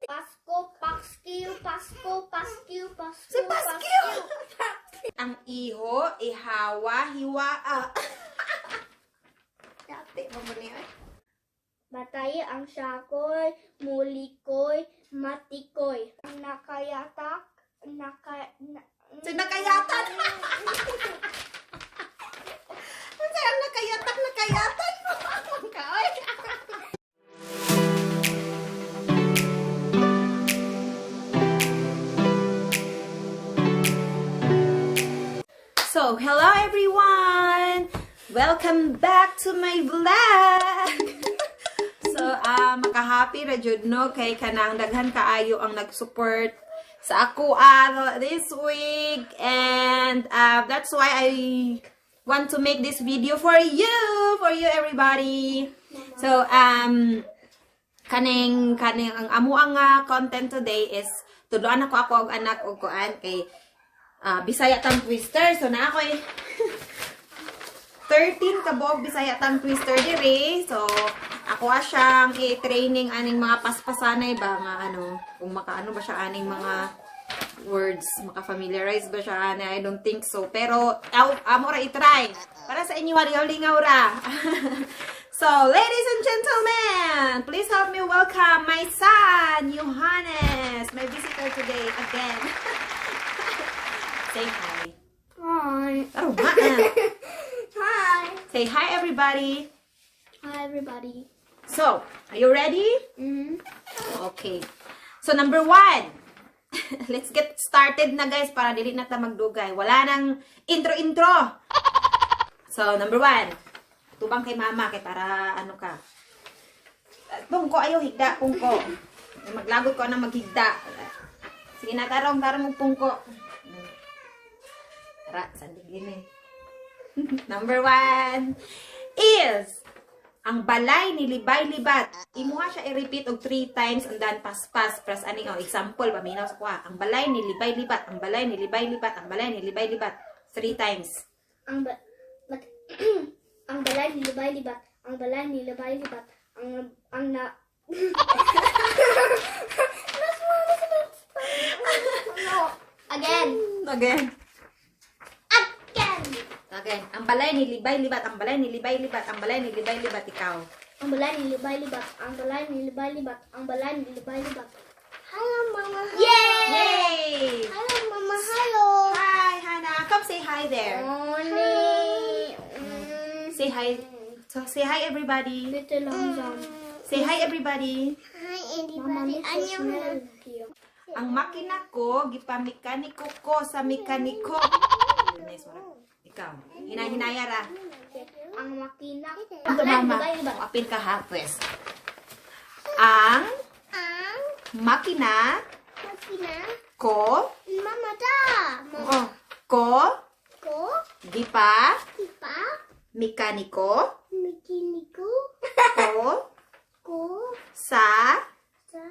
Pasko, Paskiw, Pasko, Paskiw, Pasko. Si Paskiw! Ang iho, ihawa, hiwaa. Yate, mo niya. Batay ang sakoy, mulikoy, matikoy. Ang nakayatak, naka... Na, So, nakayatan. Ano ang nakayatak, nakayatan mo? Kaoy. So, hello everyone! Welcome back to my vlog! So, makahappy ra jud no kay kanang daghan kaayo ang nag-support sa ako this week, and that's why I want to make this video for you everybody. So, kaning ang amo ang content today is tudloan ako ako og anak og kuan kay Bisaya tongue twister. So na ako 13 ka buok Bisaya tongue twister diri. So ako siyang i-training aning mga paspasanay ba nga ano, kung makaano ba siya aning mga words, maka-familiarize ba siya ani, I don't think so. Pero aw, amo ra i-try. Para sa inyo, lingaw ra. So, ladies and gentlemen, please help me welcome my son, Johannes, my visitor today again. Say hi. Hi. Oh, ma. Hi. Say hi, everybody. Hi, everybody. So, are you ready? Mm-hmm. Okay. So, number 1. Let's get started na, guys, para dili na ta magdugay. Wala nang intro-intro. So, number 1. Tubang kay mama, kay para ano ka. Pungko, ayo, higda, pungko. Maglagot ko na maghigda. Sige na, tarong, tarong mo pungko. Tara, sandig din eh. Number 1 is ang balay ni Libay Libat. Imuha siya i-repeat og 3 times and then paspas. Press ani oh, example paminaw sa kuha. Ang balay ni Libay Libat, ang balay ni Libay Libat, ang balay ni Libay Libat. 3 times. Ang ba mat ang balay ni Libay Libat, ang balay ni Libay Libat, ang na. No. Again. Again. Again. Again. Ang balay ni Libay Libat, ang balay ni Libay Libat, ang balay ni Libay Libat, ikaw. Ang balay ni Libay Libat, ang balay ni Libay Libat, ang balay ni Libay Libat. Hello, Mama. Yay! Yay! Hello, Mama. Hello. Hi, Hannah. Come say hi there. Morning. Say hi. So, say hi, everybody. Bitte langsam. Say hi, everybody. Hi Mama, everybody. nicht so schnell hier. Ang makina ko, gipamekaniko ko sa mekaniko. Nice one. Ikaw. Hinahinaya ra. Ang makina. Ito, mama. Apil ka ha, pwes. Ang Ang makina makina ko, Mama da. Mama oh, ko, ko gipa, ipa mekaniko, mekaniko ko, ko sa, sa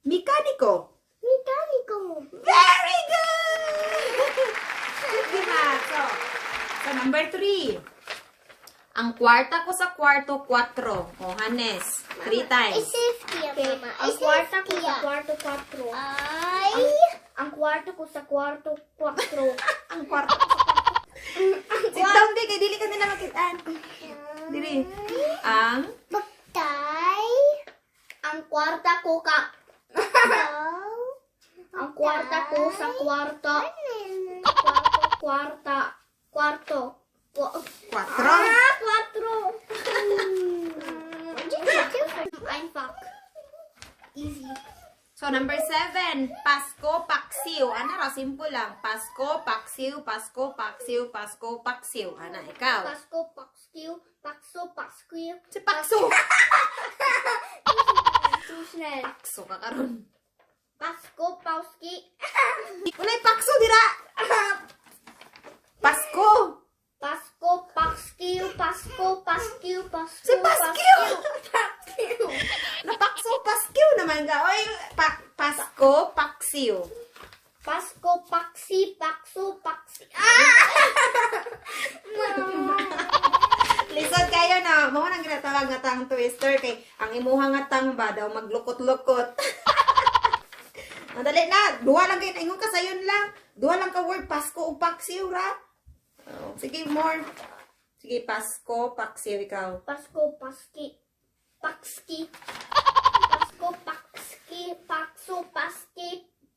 mekaniko. mekaniko. Very good! Diba? So, number 3. Ang kwarta ko sa kwarto, 4. O, Hanes. 3 times. Safety, Okay. Mama. Ang kwarta ko sa kwarto, 4. Ay. Ang kwarto ko sa kwarto, 4. Ang kwarta ko sa kwarto. Sit down, di. Kay dili ka nila makitaan. Dili. Ang Bagtay. Ang kwarta ko ka. Daw. Ang kwarta ko sa kwarto. Kwarto, kwarta, kwarto. 4. Ah, 4. Einfach. Easy. So, number 7. Pasko, paksiw. Ano ra? Simple lang. Pasko, paksiw, Pasko, paksiw, Pasko, paksiw. Ana, ikaw. Pasko, paksiw, pakso, paskiw. Si pakso. Zu schnell. Pakso ka karon. Pasko, pauski. Unay pakso dira. Pasko. Pasko, paskiw, Pasko, paskiw, Pasko. Si Paskiw. Paskiw. Napakso, paskiw naman ka. Oy, Pasko, paksiw. Pasko, paksi, pakso, paksi. Ah! Lisod kayo na. Mao nang ginatawag nga tongue twister kay ang imuha nga tongue ba daw maglukot-lukot. Madali na. Duha lang kayo. Ingon ka sayon lang. Duha lang ka word. Pasko o paksiw ra. Oh, sige, more. Sige, Pasko, paksiw ikaw. Pasko, Paski, Pakski. Pasko, Pakski, Pakso, Paski,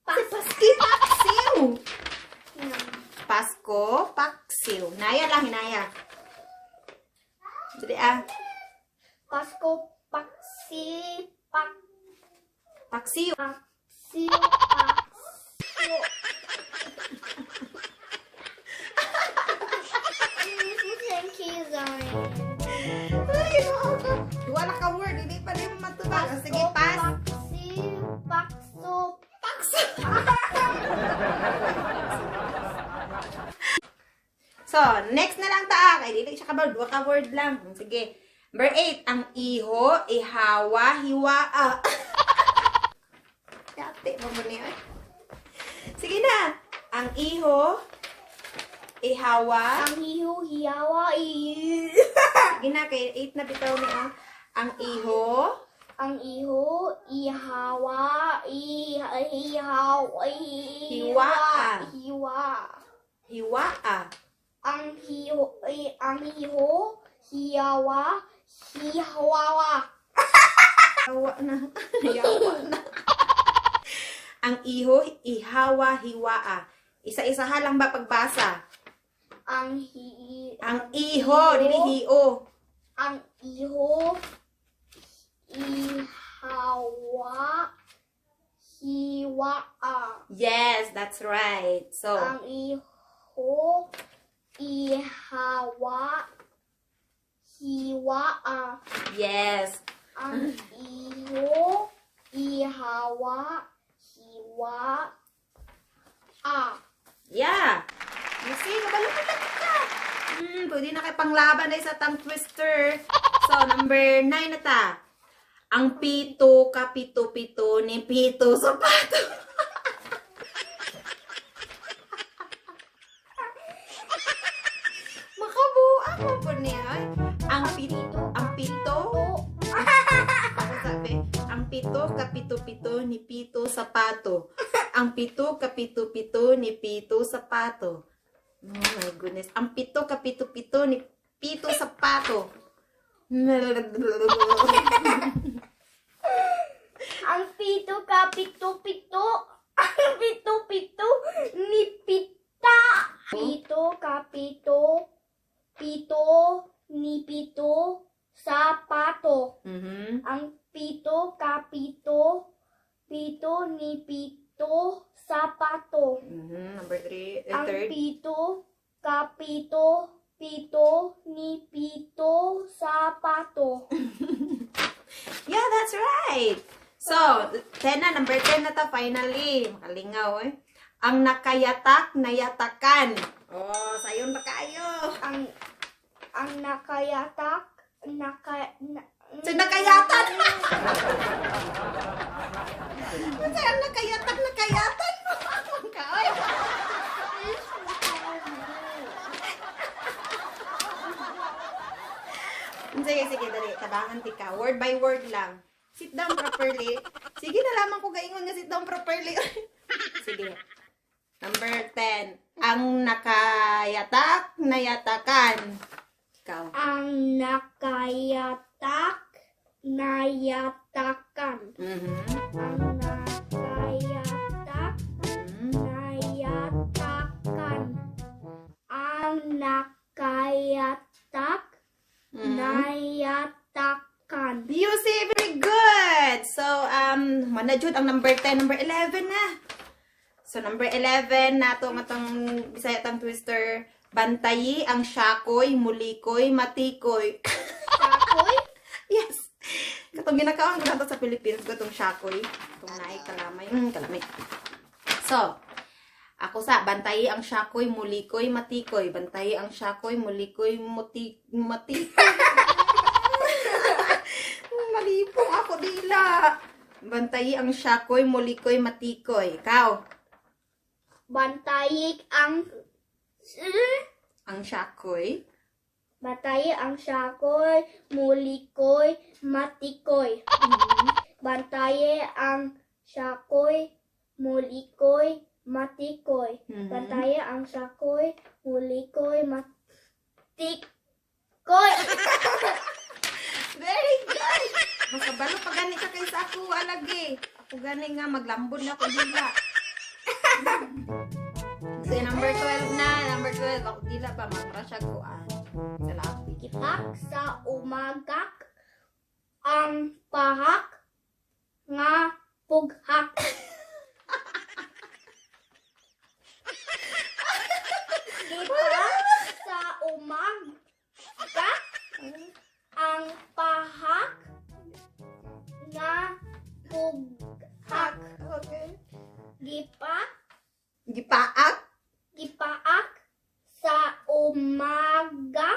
Pas. Paski, paksiw. Pasko, paksiw. Naya lang, hinaya. Dali ah. Pasko, Paksi, Pak, Paksiw. Paksi, Pakso. Thank you, Zion. Ay, ginoo ko. Duha lang ka word. Hindi pa rin matubag. Ah, sige, pas. Paksi, Pakso, Paksiw. So, next na lang ta. Kay dili siya kabalo. Duha ka word lang. Sige. Number 8, ang iho, ihawa, hiwaa. Yate mo mo niya. Sige na. Ang iho, ihawa. Ang hiho, hiyawa, i. Sige na, kay 8 na bitaw niya. Ang iho, Ang iho, ihawa, i, ihaw, i, Hiwaa. Hiwa. Hiwaa. Ang hiho, i, ang hiho, hiyawa, hihawawa. Yawa na. Yawa na. Ang iho, ihawa, hiwaa. Isa-isaha lang ba pagbasa? Ang hi, Ang iho, dili hio. Ang iho, ihawa, hiwaa. Yes, that's right. So, Ang iho, ihawa, hiwaa. Yes. Ang iho, ihawa, hiwa, a. Yeah. You see, kabalo ka lang ka. Pwede na kay panglaban na sa tongue twister. So, number 9 na ta. Ang pito, kapito, pito, ni pito, sapato. Makabuang mo po niya. Ang pito, ang pito, ako sabi, ang pito, kapito, pito, ni pito, sapato. Ang pito, kapito, pito, ni pito, sapato. Oh my goodness. Ang pito, kapito, pito, ni pito, sapato. Ang pito ka pito pito. Ang pito pito ni pita. Pito ka pito pito ni pito sapato. Ang pito ka pito pito ni pito sapato. Number three, Ang third. pito ka pito pito ni pito sapato. Yeah, that's right. So, 10 na, number 10 na ta, finally. Makalingaw eh. Ang nakayatak, nayatakan. Oh, sayon ba kayo? Ang nakayatak naka na, So, nakayatan. Kasi ang nakayatak, nakayatan mo. Ang kaoy. Sige, sige, dali. Tabangan ti ka. Word by word lang. Sit down properly. Sige na lamang ko gaingon nga sit down properly. Sige. Number 10. Ang nakayatak, nayatakan. Ikaw. Ang nakayatak nayatakan. Ang nakayatak nayatakan. Ang nakayatak nayatakan. You say very good. So, mana jud ang number 10, number 11 na. So, number 11 na to nga tong Bisaya tongue twister. Bantayi ang syakoy, mulikoy, matikoy. Sakoy? Yes. Katong ginakaon ko na to sa Pilipinas, katong syakoy. Katong naay kalamay. Kalamay. So, ako sa bantayi ang syakoy, mulikoy, matikoy. Bantayi ang syakoy, mulikoy, muti, matikoy. Malipong ako dila. Bantayi ang syakoy, mulikoy, matikoy. Ikaw, Bantayik ang ang syakoy. Batay ang sakoy, mulikoy, matikoy. Bantaye ang sakoy, Mulikoy, matikoy. Bantaya ang sakoy, mulikoy, matikoy. Very good! Makabalo pa gani ka kaysa ako, alagi. Ako gani nga, maglambon na ako dila. So, number 12 na. Number 12. Ako dila ba, matra siya kuan. Sa lapi. Gipak sa umagak ang pahak nga pughak. Gipak sa umagak ang pahak nga pughak. Okay. Gipak Gipaak. Gipaak sa umaga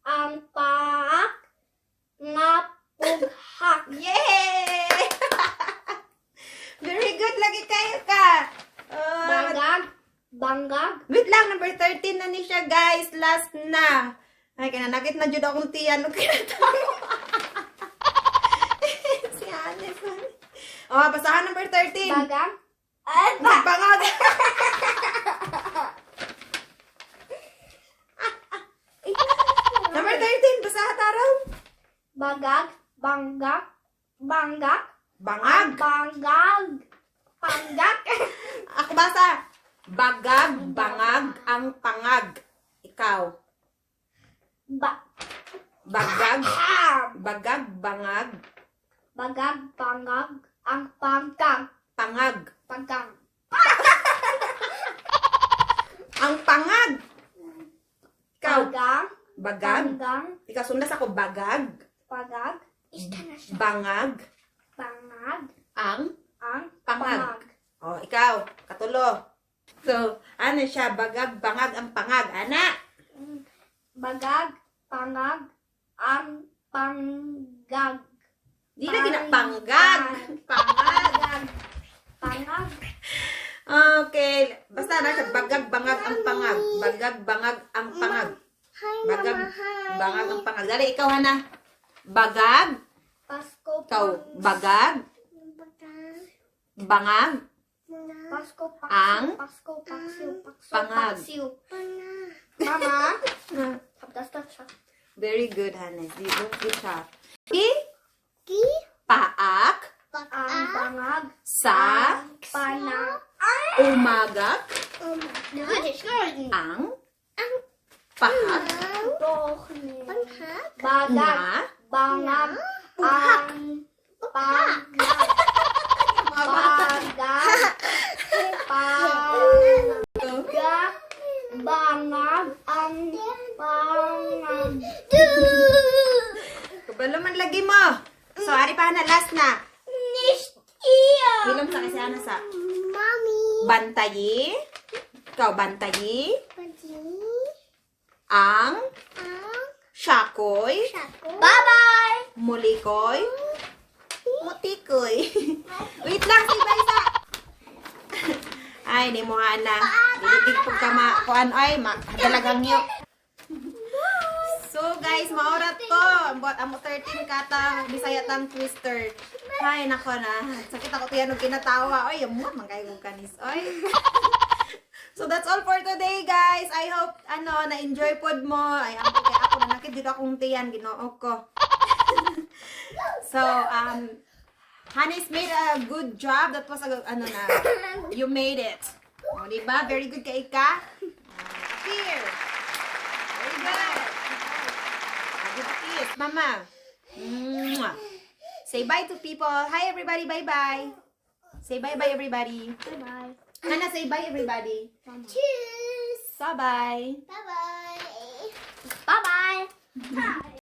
ang paak nga pughak. Yay! Very good. Lagi kayo ka. Bangag, bangag, Wait lang, number 13 na ni siya, guys. Last na. Ay, kinanakit na jud akong tiyan. Nung kinatawa. Si Anes. Oh, basahan number 13. Bagang, ay, Bangag. Number 13, basahan tarong. Bagag, banggak, banggak, Bangag. Bangag, panggak. Ako basa. Bagag, bangag, ang pangag. Ikaw. Ba, Bagag, ah, bagag, bangag, bagag, bangag, ang pangkang, pangag. pangkang. Ang pangag. Ikaw. Bagang, Bagag. panggang, Ikaw sundas ako bagag, pagag, ista na siya. bangag, Pangag, ang ang pangag. Oh, ikaw, katulo. So, ano siya? Bagag, bangag, ang pangag. Ana! Bagag, pangag, ang panggag. Di na gina panggag. Pangag. Pangag. Pangag. Okay. Basta na siya. Bagag, bangag, ang pangag. Bagag, bangag, ang pangag. Hi, Bagag, Mama. Hi. bangag, ang pangag. Dali, ikaw, Hana. Bagag. Pasko Ikaw, pang bagag, Bagag. bangag, Bangag. Pasko paksiw, Ang Pasko paksiw, paksiw, pangag. Paksiw. Bangag. Mama. Tapos na siya. Very good, Hannes. Good job. I, Ki. paak, Ang Pag. pangag. sa, Panang. umagak, Ang. ang, pahak, Dohne. Panghak. Bagag. nga, Bangag. Ang pangag. Bagag. Pangag. Bangag. Ang pangag. Kabalo man lagi mo. So, ari pa na, last na. Nicht ihr. Hilom sa kasi ano sa Mommy. bantayi. Ikaw, bantayi. Pati. Ang Ang. syakoy, Sako. Bye-bye. mulikoy, mutikoy. Wait lang, si Baysa. Ay, ni mo na. Dili po ka ma kuan ay ma dalagang yo. So guys, maorat to. Ambot amo 13 kata Bisaya tongue twister. Ay nako na. Sakit ako tiyan og kinatawa. Oy, amo man kay kong kanis. Oy. So that's all for today, guys. I hope ano na-enjoy pod mo. Ay ambot kay ako na nakit dito akong tiyan Ginoo ko. So Hanis made a good job. That was a ano na. You made it. O, di ba? Very good kay ka. Here. Very good. Give a kiss, Mama. Mwah. Say bye to people. Hi, everybody. Bye-bye. Say bye-bye, everybody. Bye-bye. Hana, say bye, everybody. Cheers. Bye-bye. Bye-bye. Bye-bye. Bye.